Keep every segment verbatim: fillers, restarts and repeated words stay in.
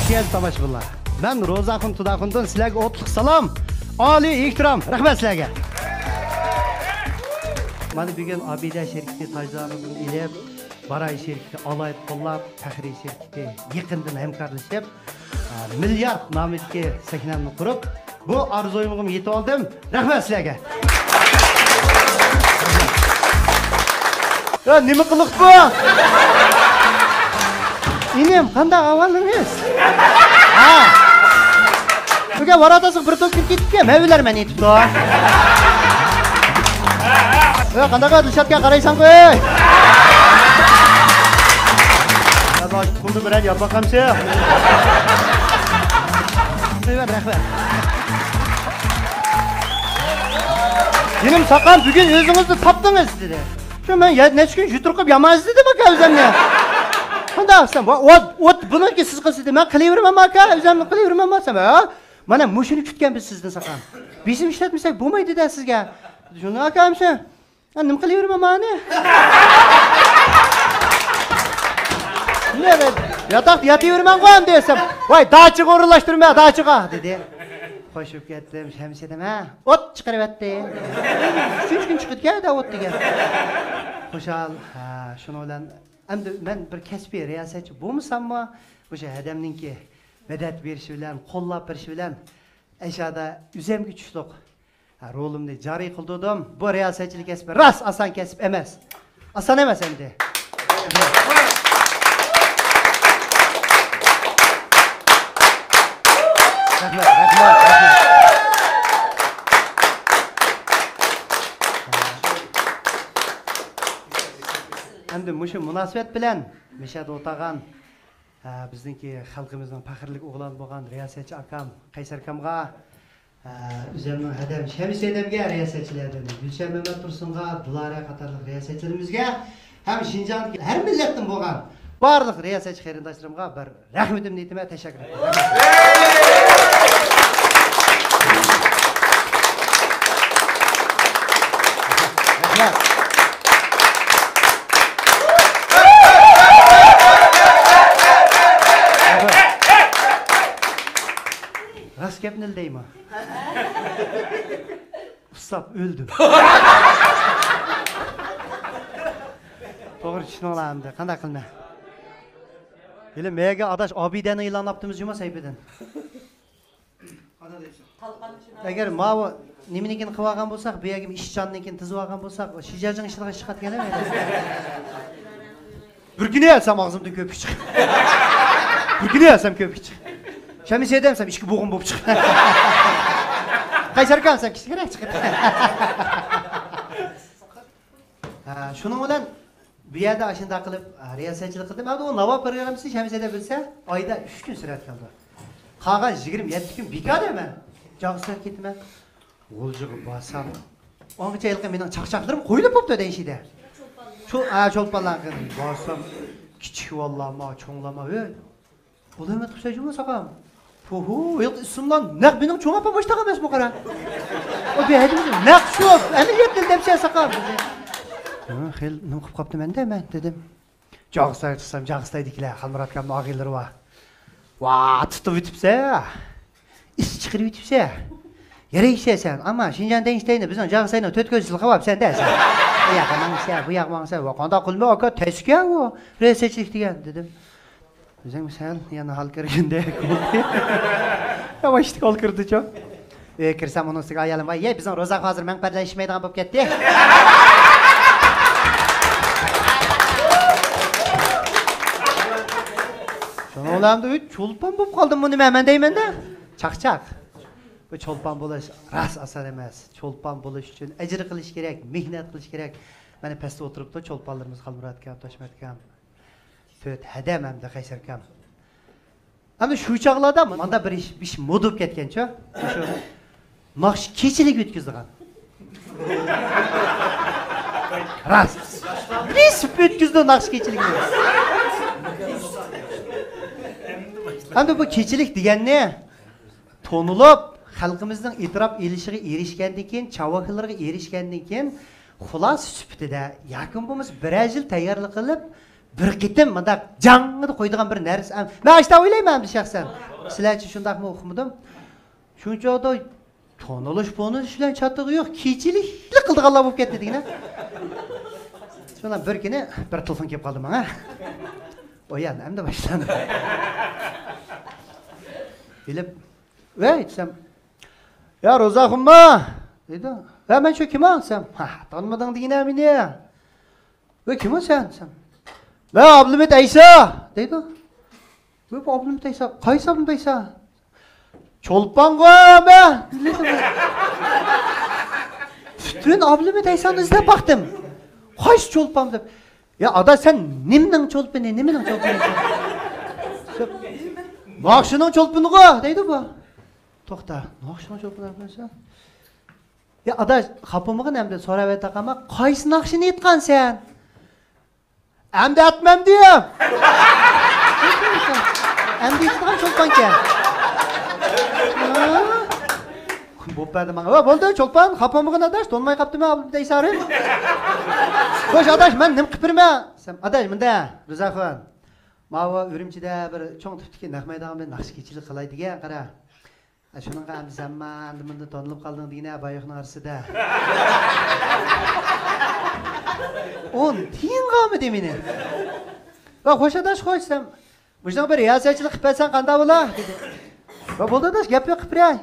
ئەزىز تاماشىبىنلار، مەن روزاخۇن تۇداخۇندىن سىلەرگە ئوتلۇق سالام، ئالىي ئېھتىرام، رەھمەت سىلەرگە. مانا بۈگۈن ئابىدە شىركىتى تاجدارلىقىدىن ئېلىپ، باراي شىركىتى ئالاھىدە قوللاپ، پەخرىي شىركىتى يېقىندىن ھەمكارلىشىپ، ئا، مىليارد نامىدىكى سەھنەمنى قۇرۇپ، بۇ ئارزۇيۇمغىمۇ يېتىۋالدىم. رەھمەت سىلەرگە. يا، نېمە قىلىق بۇ؟ ئىنىم، قانداق ئەھۋالىڭىز؟ ھا. بۈگۈن ۋاراتاسىغا بىر توپ كىرىپ كېتىپتىكەن، مەن ئۆلەرمەن ئېيتىپتۇ. يا، قانداق دىلشاتقا قارايساڭغۇ، ئۆي؟ يا، پۇلنى بىرەر ياپ باقامسىز؟ رەھمەت، رەھمەت. جېنىم ساقام، بۈگۈن ئۆزىڭىزنى تاپتىڭىز، دېدى. شۇ مەن يە-، نەچچە كۈن يۇتۇرقۇپ يامان ئىزدىدىم ئاكا ئۆزۈمنى. قانداق قىلسام، ۋا-، ئوت، ئوت، بۇنىڭكى سىز قىلسا، دېدى، مەن قىلىۋېرىمەن ئاكا، ئۆزۈمنى قىلىۋېرىمەن دېسەم، ھە؟ مانا مۇشۇنى كۈتكەن بىز سىزدىن ساقام. بېسىم ئىشلەتمىسەك بولمايدۇ-دە سىزگە. شۇنداق ئاكا، ھەمشە. ھە، نېمە قىلىۋېرىمەن مانى؟ نېمە، ياتاقتا ياتىۋېرىمەنغۇ ئەمدى دېسەم، ۋاي، داچىغا ئورۇنلاشتۇرما، داچىغا، دېدى. خوش بولۇپ كەتتىم، شەمشىدىم، ھە، ئوت چىقىرىۋەتتى. ئۈچىنچى كۈن چىقىدىكەن-دە ئوت دېگەن. خۇشال، ھە، شۇنىڭ بىلەن ئەمدى مەن بىر كەسپىي رىياسەتچى بولمىساممۇ، مۇشۇ ھەدەمنىڭكى مەدەت بېرىشى بىلەن، قوللاپ بېرىشى بىلەن ئەشەدە ئۆزۈمگە چۈشلۈق ھە، رولۇمنى جارى قىلدۇردۇم. بۇ رىياسەتچىلىك كەسپى راست ئاسان كەسىپ ئەمەس. ئاسان ئەمەس ئەمدى. رەھمەت، رەھمەت، رەھمەت. ئەمدى مۇشۇ مۇناسىۋەت بىلەن مەشەدە ئولتۇرغان ھە، بىزنىڭكى خەلقىمىزنىڭ پەخىرلىك ئوغلانى بولغان رىياسەتچى ئاكام قەيسەر ئاكامغا، ھە، ئۆزۈمنىڭ ھەدەم شەمس ھەدەمگە، رىياسەتچىلەردىن گۈلشەن مەمەتتۇرسۇنغا، دىلارە قاتارلىق رىياسەتچىلىرىمىزگە ھەم شىنجاڭدىكى ھەر مىللەتتىن بولغان بارلىق رىياسەتچى قېرىنداشلىرىمغا بىر رەھمىتىمنى ئېيتىمەن، تەشەككۈر ئېيتىمەن. رەھمەت. راست گەپنىلا دەيمەن. ئۇسساپ ئۆلدۈم. توغرا چۈشىنىڭلار ئەمدى. قانداق قىلىمەن؟ ھېلى مەگە ئاداش ئابىدەنى ئېلانلاپتىمىز جۇما سەھىپىدىن. ئەگەر ماۋۇ نېمىنىڭكىنى قىلىۋالغان بولساق، بۇ يەرگە ئىشچاننىڭكىنى تىزىۋالغان بولساق، شىجاجىڭ ئىشلىرىغا ئىش چىقاتتىكەن. بىر كۈنى ئەلسەم ئاغزىمدىن كۆپۈك چىقىپ. بىر كۈنى ئەلسەم كۆپۈك چىقىپ. شەمسىيە دەمسەم ئىككى بوغۇم بولۇپ چىقىپ. قەيسەر ئاكا ئەلسەم كىچىكرەك چىقىپ. ھە، شۇنىڭ بىلەن بۇ يەردە ئاشۇنداق قىلىپ، ھە، رىياسەتچىلىك قىلدىم. ئەمدى ئۇ ناۋا پروگراممىسى شەمسىيەدە بىلسە، ئايدا ئۈچ كۈن سۈرەتكە ئالىدۇ. قالغان يىگىرمە يەتتە كۈن بىكار دەيمەن. جاغىسىغا كېتىمەن. غۇلجىغا بارسام، ئاڭغىچە ھېلىقى مېنىڭ چاقچاقلىرىم قويۇلۇپ بوپتۇ دەيشىدە. شۇ، ھە، چولپانلارغا بارسام، كىچىك بالىلارمۇ، چوڭلارمۇ، ھۆي، ئۇلارمۇ قىپسەن جۇمۇ ساقام. پوھۇ، ھېلىقى ئىسىملار نەق مېنىڭ چوڭ ئاپام مۇشتاق ئەمەسمۇ قارا. ئۇ بىر ھەدىمىز نەق شۇ، ئەمەلىيەتتىن دەپسەن ساقام. ھە، خېلى نېمە قىلىپ قاپتىمەن دە مەن دېدىم. جاغىستايغا چىقسام، جاغىستايدىكىلەر، خالمۇرات ئاكامنىڭ ئاغىنىلىرى بار. ۋا، تۇتۇپ ئۆتۈپسە. ئىس چىقىرىۋېتىپسە. يەرەي ئىچىسەن، ئەمما شىنجاڭ دېگەن ئىشتەينى بىزنىڭ جاغىسەينىڭ تۆت كۆز يىلقىۋاپسەن دە سەن. ئۇ ياققا ماڭسە، بۇ ياققا ماڭسا، ۋا قانداق قىلما ئاكا، تەسكە ئۇ رىياسەتچىلىك دېگەن دېدىم. ئۆزۈڭمۇ سەل يەنە ھال كىرگەندەك بولدى. ياۋاشتىك ھال كىردىچۇ. ئۆيگە كىرسەم ئۇنىڭ ئۈستىگە ئايالىم، ۋاي يەي، بىزنىڭ روزا ھازىر مەن پەردىلەر ئىشلىمەيدىغان بولۇپ كەتتى. شۇنىڭ بىلەن ئۆي چولپان بولۇپ قالدىم، بۇ نېمە مەن دەيمەن-دە. چاقچاق. بۇ چولپان بولۇش راست ئاسان ئەمەس. چولپان بولۇش ئۈچۈن ئەجىر قىلىش كېرەك، مېھنەت قىلىش كېرەك. مانا پەستە ئولتۇرۇپتۇ چولپانلىرىمىز، خالمۇرات ئاكام، تاشمەت ئاكام. تۆت ھەدەم ئەمدى قەيسەر ئاكام. ئەمدى شۇ چاغلاردا ماندا بىر ئىش، بىر ئىش مودا بولۇپ كەتكەنچۇ. شۇ ناخشا كېچىلىك ئۆتكۈزىدىغان. راست. بېسىپ ئۆتكۈزدى ناخشا كېچىلىكىنى. ئەمدى بۇ كېچىلىك دېگەننى تونۇلۇپ، خەلقىمىزنىڭ ئېتىراپ ئېلىشىغا ئېرىشكەندىن كېيىن، چاۋاكلىرىغا ئېرىشكەندىن كېيىن، خۇلاسە سۈپىتىدە ياكى بولمىسا بىرەر يىل تەييارلىق قىلىپ، بىر قېتىم مۇنداق جاڭڭىدە قويىدىغان بىر نەرسە. مەن ئاشتا ئويلايمەن ئەمدى شەخسەن. سىلەرچە شۇنداقمۇ ئۇقمىدىم؟ شۇنچە ئاداي تونۇلۇش پونۇلۇش بىلەن چاتىقى يوق، كېچىلىكلا قىلىدىغانلار بولۇپ كەتتى دېگىنە. شۇنداق بىر كۈنى بىر تېلېفون كېلىپ قالدى ماڭا. ئويان، ئەمدى باشلاندى. بىلىپ، ۋەي دېسەم، يا روزاخۇنما دېدى. ۋە مەن شۇ كىم دېسەم، ھە، تونۇمىدىڭ دېگىنە مېنى. ۋە كىم سەن دېسەم، مەن ئابلىمىت ئەيسا دەيدۇ. ۋە بۇ ئابلىمىت ئەيسا، قايسى ئابلىمىت ئەيسا؟ چولپانغۇ مەن. پۈتۈن ئابلىمىت ئەيسانى ئىزدەپ باقتىم. قايسى چولپان دەپ. يا ئادا، سەن نېمىنىڭ چولپىنى، نېمىنىڭ چولپىنى؟ ناخشىنىڭ چولپىنىغۇ دەيدۇ بۇ. توختا، ناخشىنىڭ چولپىنى دەپ قويسا. يا ئاداش، خاپا بولمىغىن ئەمدى، سوراۋېتەقەما، قايسى ناخشىنى ئېيتقان سەن؟ ئەمدى ئەتمەمدىم. ئەمدى ئېيتىدىغان چولپانكەن. ھا؟ بوپ بەردى ماڭا. ۋە بولدى، چولپان، خاپا بولمىغىن ئاداش، تونماي قاپتىمەن، ئابلىمىت ئەيسا. خوش ئاداش، مەن نېمە قىلىپ بېرىمەن؟ دېسەم، ئاداش، مۇنداق، رىزاخۇن. ماۋۇ ئۈرۈمچىدە بىر چوڭ تىپتىكى نەق مەيدانغا بىر ناخشا كېچىلىك قىلاي دېگەن، قارا. ئە، شۇنىڭغا ئەمدى سەنمۇ ئەمدى مۇندىن تونۇلۇپ قالدىڭ دېگىنە باياقنىڭ ئارىسىدا. ئون تىيىنغا ئالمىدى مېنى. ۋە خوش ئاداش، خوش دېسەم، مۇشۇنىڭغا بىر رىياسەتچىلىك قىلىپ بەرسەڭ قانداق بولا؟ دېدى. ۋە بولدى ئاداش، گەپ يوق، قىلىپ بېرەي.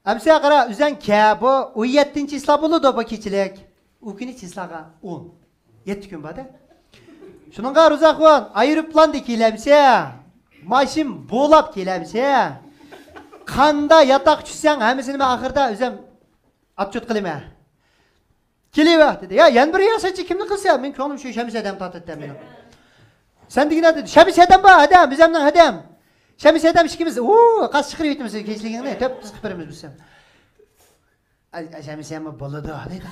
ئەمسە قارا، ئۆزەڭ كە، بۇ ئون يەتتىنچى چىسلا بولىدۇ بۇ كېچىلىك. ئۇ كۈنى چىسلاغا ئون. يەتتە كۈن بار-دە. شۇنىڭغا روزاخۇن، ئايروپىلاندىن كېلەمسە، ماشىنا بولاپ كېلەمسە، قاندا ياتاق چۈشسەڭ، ھەممىسىنى مەن ئاخىردا ئۆزۈم ئاتچوت قىلىمەن. كېلىۋە، دېدى. يا، يەنە بىر رىياسەتچى كىمنى قىلسا، مېنىڭ كۆڭلۈم شۇ شەمس ھەدەم تارتىدۇ مېنىڭ. سەن دېگىنە، دېدى. شەمس ھەدەم بار، ھەدەم، بىز ھەمنىڭ ھەدەم. شەمس ھەدەم ئىككىمىز، ئۇ، قاس چىقىرىۋېتىمىز كېچىلىكىڭنى، تۆپ بىز قىلىپ بېرىمىز بىز. ئەي، ئەي، شەمسىيەممۇ بولىدۇ، دەيدۇ.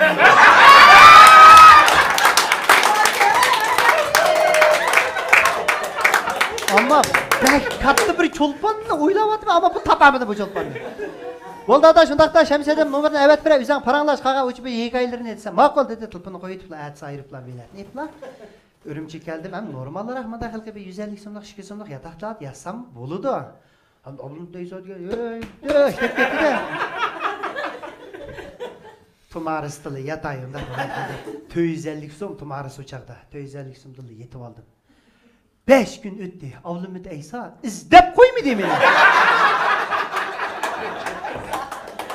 ئەمما بەك كاتتا بىر چولپاننى ئويلاۋاتىمەن، ئەمما بۇ تاپالمىدى بۇ چولپاننى. بولدى ئادا، شۇنداقتا شەمسىيەدەم نومۇرىنى ئەۋەتىپ بېرەي، ئۆزۈڭ پاراڭلاش، قالغان ئۇچۇ بىر ھېكايىلىرىنى دېسەم، ماقۇل دېدى، تېلېفوننى قويۇۋېتىپلا، ئەتىسى ئايروپىلان بېلەتنى ئېلىپلا ئۈرۈمچىگە كەلدىم. ھەم نورمالراق مۇنداق ھېلىقى بىر يۈز ئەللىك سوملۇق، ئىككى يۈز سوملۇق ياتاقلار ياسام بولىدۇ. ھەم ئابلىمىت ئەيسا دېگەن، ھەي، دەپ كەتتى-دە. تۇمارىستىلا ياتاي ئۇنداق بولغان. تۆت يۈز ئەللىك سوم تۇمارىس ئۇ چاغدا. تۆت يۈز ئەللىك سومدىلا يېتىۋالدىم. بەش كۈن ئۆتتى. ئابلىمىت ئەيسا ئىزدەپ قويمىدى مېنى.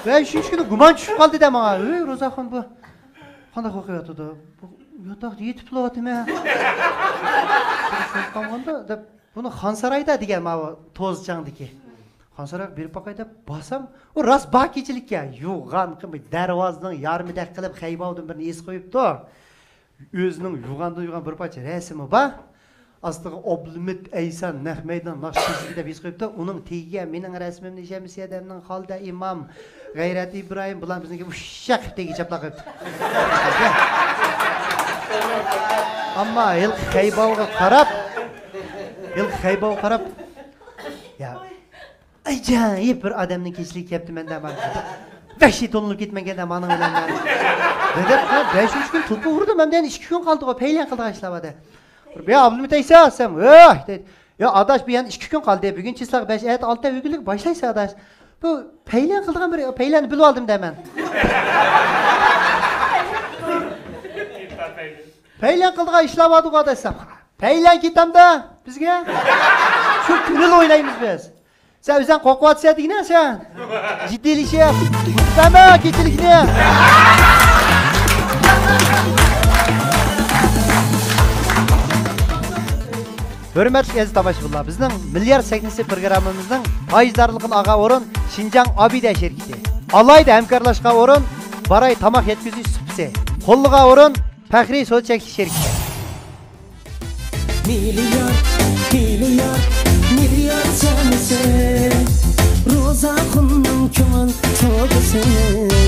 ۋە شۇنچە كۈنى گۇمان چۈشۈپ قالدى-دە ماڭا. ھەي، روزاخان بۇ قانداق ئوقۇۋاتىدۇ؟ بۇ ياتاقتا يېتىپلا ئاتىمەن. قالغاندا دەپ. بۇنى خانسارايدا دېگەن ماۋۇ توزچاڭدىكى. خانسارايغا بېرىپ باقاي دەپ بارسام، ئۇ راست بار كېچىلىككەن. يوغان، دەرۋازىنىڭ يارمىدەك قىلىپ خەيباۋدىن بىرنى ئېسىپ قويۇپتۇ. ئۆزىنىڭ يوغاندىن يوغان بىر پارچە رەسىمى بار. ئاستىغا ئابلىمىت ئەيسا نەق مەيدان ناخشا كېچىلىكى دەپ يېزىپ قويۇپتۇ. ئۇنىڭ تېگىگە مېنىڭ رەسىمىمنى، شەمسىيە دەمنىڭ، خالىدە ئىمام، غەيرەت ئىبراھىم، بۇلار بىزنىڭكى ئۇششاق تېگى چاپلاپ قويۇپتۇ. ئەمما ھېلىقى خەيباۋغا قاراپ، ھېلىقى خەيباۋغا قاراپ، يا، ئاجايىپ بىر ئادەمنىڭ كېچىلىكى كەپتىمەن-دە مانا. ۋەھشىي تونۇلۇپ كېتىمەنكەن-دە مانىڭ بىلەن مەن. دېدى، بەشىنچى كۈن تۇلپا ئۇردۇم، ئەمدى يەنە ئىككى كۈن قالدىغۇ، پەيلەن قىلىدىغان ئىشلار بار-دە. بىر يا ئابلىمىت ئەيسا دېسەم، ھۆي دەيدۇ. يا ئاداش، بۇ يەنە ئىككى كۈن قالدى. بۈگۈن چىسلاغا بەش، ئەتە ئالتە، ئۆگۈنلۈك باشلايسىز ئاداش. بۇ پەيلەن قىلىدىغان بىر پەيلەننى بىلىۋالدىم دەمەن. پەيلەن قىلىدىغان ئىشلار بار-دۇغۇ ئاداش دېسەم. پەيلەن كېتەمدە بىزگە. شۇ كۈنىلا ئوينايمىز بىز. سەن ئۆزۈڭ قورقۇۋاتىسەن دېگىنە سەن. جىددىيلىشىپ. ئۇنتۇپسەنمۇ كېچىلىكنى؟ ھۆرمەتلىك ئەزىز تاماشىبىنلار، بىزنىڭ مىليارد سەھنىسى پروگراممىمىزنىڭ پايىزدارلىقىنى ئالغان ئورۇن شىنجاڭ ئابىدە شىركىتى. ئالاھىدە ھەمكارلاشقان ئورۇن باراي تاماق يەتكۈزۈش سۇپىسى. قوللىغان ئورۇن پەخرىي سودا چەكلىك شىركىتى. مىليارد، مىليارد، مىليارد سەھنىسى. روزاخۇننىڭ كۆڭۈل سودىسى.